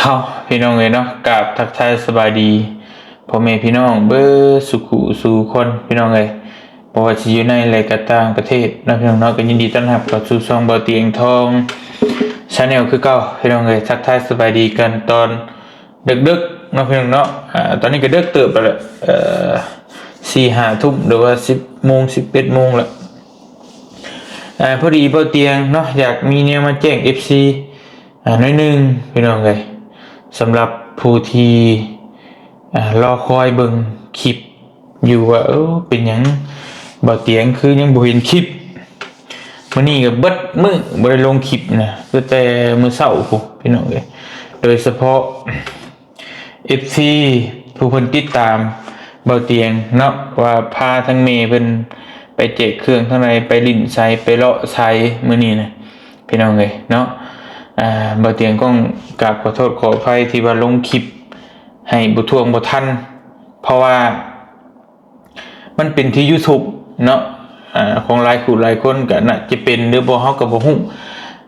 ເຮົາ ພີ່ນ້ອງເອີຍເນາະ ກາບທັກທາຍສະບາຍດີພໍ່ແມ່ພີ່ນ້ອງເບິດສູ່ຄູ່ສູ່ຄົນ ພີ່ນ້ອງເອີຍ, ບໍ່ວ່າຊິຢູ່ໃນ ແລະ ກໍຕ່າງປະເທດເນາະ ພີ່ນ້ອງເນາະ. ກໍຍິນດີຕ້ອນຮັບເຂົ້າສູ່ຊ່ອງເບົາຕຽງທອງ Channel ຄືເກົ່າ ພີ່ນ້ອງເອີຍ. ທັກທາຍສະບາຍດີກັນຕອນເດິກໆເນາະ ພີ່ນ້ອງເນາະ. ອາ ຕອນນີ້ກໍເດິກເຕີບແລ້ວ ເອີ ສີ່ຫ້າທຸ່ມ ຫຼືວ່າສິບໂມງ ສິບເອັດໂມງແລ້ວ. ອາ ພໍດີເບົາຕຽງເນາະ ຢາກມີແນວມາແຈ້ງ ເອັຟຊີ ອາ ໜ້ອຍໜຶ່ງ ພີ່ນ້ອງເອີຍ, ສຳລັບຜູ້ທີ່ ອາ ລໍຄອຍເບິ່ງຄລິບຢູ່ວ່າ ເອີ ເປັນຫຍັງເບົາຕຽງຄືຍັງບໍ່ເຫັນຄລິບ. ມື້ນີ້ກໍເບິດມື້ບໍ່ໄດ້ລົງຄລິບນະ ຕັ້ງແຕ່ມື້ເຊົ້າພຸ້ນ ພີ່ນ້ອງເອີຍ. ໂດຍສະເພາະ ເອັຟຊີ ຜູ້ເພິ່ນຕິດຕາມເບົາຕຽງເນາະ ວ່າພາທັງແມ່ເພິ່ນໄປແຈກເຄື່ອງທາງໃດ ໄປຫຼິ້ນໃສ ໄປເລາະໃສມື້ນີ້ນະ ພີ່ນ້ອງເອີຍເນາະ. ອາ ເບົາຕຽງຕ້ອງກາບຂໍໂທດຂໍອະໄພທີ່ວ່າລົງຄລິບໃຫ້ບໍ່ຖ້ວງບໍ່ທັນ ເພາະວ່າ ມັນເປັນທີ່ YouTube ເນາະ ອາ ຂອງຫຼາຍຄູ່ຫຼາຍຄົນກໍໜ້າຈະເປັນ ຫຼືບໍ່ ເຮົາກໍບໍ່ຮູ້,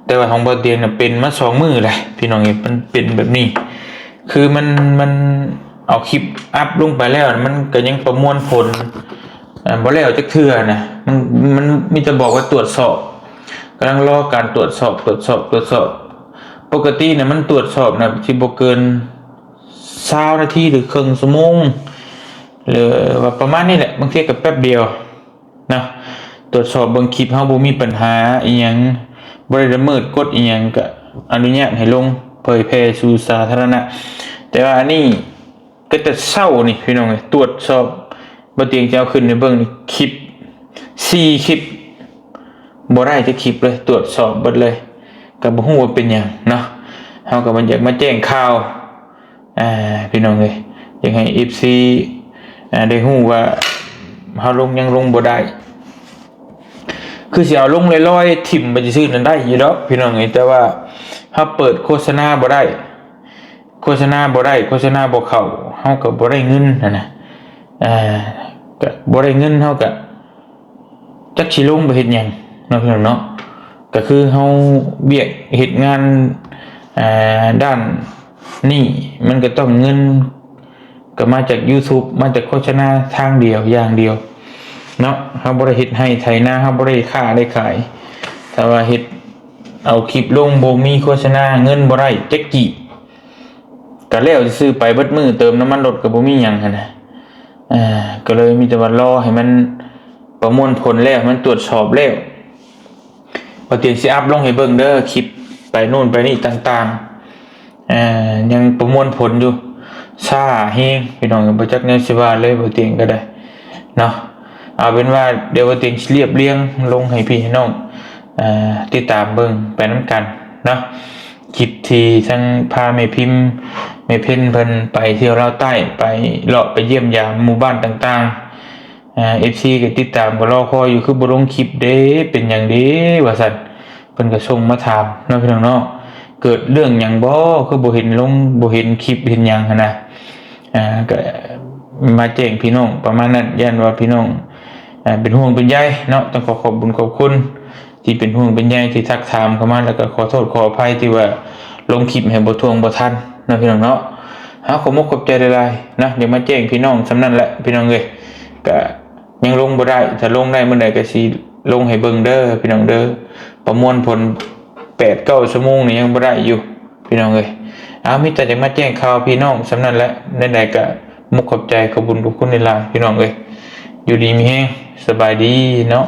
ແຕ່ວ່າຂອງເບົາຕຽງນະເປັນມາສອງມື້ແລ້ວ ພີ່ນ້ອງເອີຍ. ມັນເປັນແບບນີ້ ຄືມັນ ມັນເອົາຄລິບອັບລົງໄປແລ້ວ ມັນກໍຍັງປະມວນຜົນ ອາ ບໍ່ແລ້ວຈັກເທື່ອນະ. ມັນ ມັນມີແຕ່ບອກວ່າຕວດສອບ ກຳລັງລໍການຕວດສອບ ຕວດສອບ ຕວດສອບ. ປົກກະຕິນະ ມັນຕວດສອບນະ ທີ່ບໍ່ເກີນ ຊາວນາທີ ຫຼືເຄິ່ງຊົ່ວໂມງ ຫຼືວ່າປະມານນີ້ແຫຼະ, ບາງເທື່ອກໍແປັບດຽວເນາະ. ຕວດສອບເບິ່ງຄລິບເຮົາບໍ່ມີບັນຫາອີ່ຫຍັງ, ບໍ່ໄດ້ລະເມີດກົດອີ່ຫຍັງ, ກໍອະນຸຍາດໃຫ້ລົງເຜີຍແຜ່ສູ່ສາທາລະນະ. ແຕ່ວ່າອັນນີ້ ກໍແຕ່ເຊົ້ານີ້ ພີ່ນ້ອງເອີຍ, ຕວດສອບ, ບໍ່ຕຽງຈະເອົາຂຶ້ນໃຫ້ເບິ່ງນີ້ ຄລິບ ສີ່ຄລິບ ບໍ່ໄດ້ຈັກຄລິບເລີຍ, ຕວດສອບເບິດເລີຍ, ກໍບໍ່ຮູ້ວ່າເປັນຫຍັງເນາະ. ເຮົາກໍມັນຢາກມາແຈ້ງຂ່າວ ອ່າ ພີ່ນ້ອງເອີຍ, ຢາກໃຫ້ເອັຟຊີ ອ່າ ໄດ້ຮູ້ວ່າເຮົາລົງ ຍັງລົງບໍ່ໄດ້. ຄືຊິເອົາລົງລອຍໆ ຖິ້ມໄປຊື່ໆນັ້ນໄດ້ຢູ່ດອກ ພີ່ນ້ອງເອີຍ, ແຕ່ວ່າເຮົາເປີດໂຄສະນາບໍ່ໄດ້, ໂຄສະນາບໍ່ໄດ້, ໂຄສະນາບໍ່ເຂົ້າ, ເຮົາກໍບໍ່ໄດ້ເງິນຫັ້ນນະ. ອ່າ ກໍບໍ່ໄດ້ເງິນ ເຮົາກໍຈັກຊິລົງໄປເຮັດຫຍັງເນາະ ພີ່ນ້ອງເນາະ. ກໍຄືເຮົາວຽກເຮັດງານ ອ່າ ດ້ານນີ້ ມັນກໍຕ້ອງເງິນ ກໍມາຈາກ YouTube ມາຈາກໂຄສະນາທາງດຽວ ຢ່າງດຽວເນາະ. ເຮົາບໍ່ໄດ້ເຮັດໄຮ່ໄຖນາ, ເຮົາບໍ່ໄດ້ຄ້າໄດ້ຂາຍ. ຖ້າວ່າເຮັດ ເອົາຄລິບລົງ ບໍ່ມີໂຄສະນາ, ເງິນບໍ່ໄດ້ຈັກກີບ, ກໍແລ້ວຊື່ໆໄປເບິດມື້, ເຕີມນ້ຳມັນລົດກໍບໍ່ມີຫຍັງຫັ້ນນະ. ອ່າ ກໍເລີຍມີແຕ່ວ່າລໍໃຫ້ມັນປະມວນຜົນແລ້ວ, ໃຫ້ມັນຕວດສອບແລ້ວ, ບ່າວຕຽງຊິອັບລົງໃຫ້ເບິ່ງເດີ, ຄລິບໄປໂນ່ນໄປນີ້ຕ່າງໆ ອ່າ ຍັງປະມວນຜົນຢູ່. ຊ້າແຮງ ພີ່ນ້ອງ, ບໍ່ຈັກແນວຊິວ່າເລີຍ ບ່າວຕຽງກໍໄດ້ເນາະ. ເອົາເປັນວ່າ ດຽວບ່າວຕຽງຊິລຽບລຽງລົງໃຫ້ພີ່ໃຫ້ນ້ອງ ອ່າ ຕິດຕາມເບິ່ງໄປນຳກັນເນາະ. ຄລິບທີ່ທັງພາແມ່ພິມ ແມ່ເພັນເພິ່ນໄປທ່ຽວລາວໃຕ້, ໄປເລາະໄປຢ້ຽມຢາມໝູ່ບ້ານຕ່າງໆ. ອ່າ ເອັຟຊີກໍຕິດຕາມກໍລໍຄອຍຢູ່, ຄືບໍ່ລົງຄລິບເດ້, ເປັນຫຍັງເດ້ ວ່າຊັ້ນ. ເພິ່ນກໍສົ່ງມາຖາມເນາະ ພີ່ນ້ອງເນາະ, ເກີດເລື່ອງຫຍັງບໍ່ ຄືບໍ່ເຫັນລົງ ບໍ່ເຫັນຄລິບເຫັນຫຍັງຫັ້ນນະ. ອ່າ ກໍມາແຈ້ງພີ່ນ້ອງປະມານນັ້ນ, ຢ້ານວ່າພີ່ນ້ອງ ອ່າ ເປັນຫ່ວງເປັນໃຍເນາະ. ຕ້ອງຂໍຂອບບຸນຂອບຄຸນທີ່ເປັນຫ່ວງເປັນໃຍ ທີ່ທັກຖາມເຂົ້າມາ, ແລ້ວກໍຂໍໂທດຂໍອະໄພທີ່ວ່າລົງຄລິບໃຫ້ບໍ່ຖ້ວງບໍ່ທັນເນາະ ພີ່ນ້ອງເນາະ. ເຮົາຂໍມຸກຂອບໃຈຫຼາຍໆນະ, ຢາກມາແຈ້ງພີ່ນ້ອງສ່ຳນັ້ນແຫຼະ ພີ່ນ້ອງເອີຍ. ກະ ຍັງລົງບໍ່ໄດ້, ຖ້າລົງໄດ້ມື້ໃດກໍຊິລົງໃຫ້ເບິ່ງເດີ ພີ່ນ້ອງເດີ. ປະມວນຜົນແປດເກົ້າຊົ່ວໂມງນີ້ຍັງບໍ່ໄດ້ຢູ່ ພີ່ນ້ອງເອີຍ. ເອົາ ມີແຕ່ຈະມາແຈ້ງຂ່າວພີ່ນ້ອງສ່ຳນັ້ນແຫຼະ. ໃດໆກໍມຸກຂອບໃຈ ຂອບບຸນຂອບຄຸນຫຼາຍໆ ພີ່ນ້ອງເອີຍ. ຢູ່ດີມີແຮງ, ສະບາຍດີເນາະ.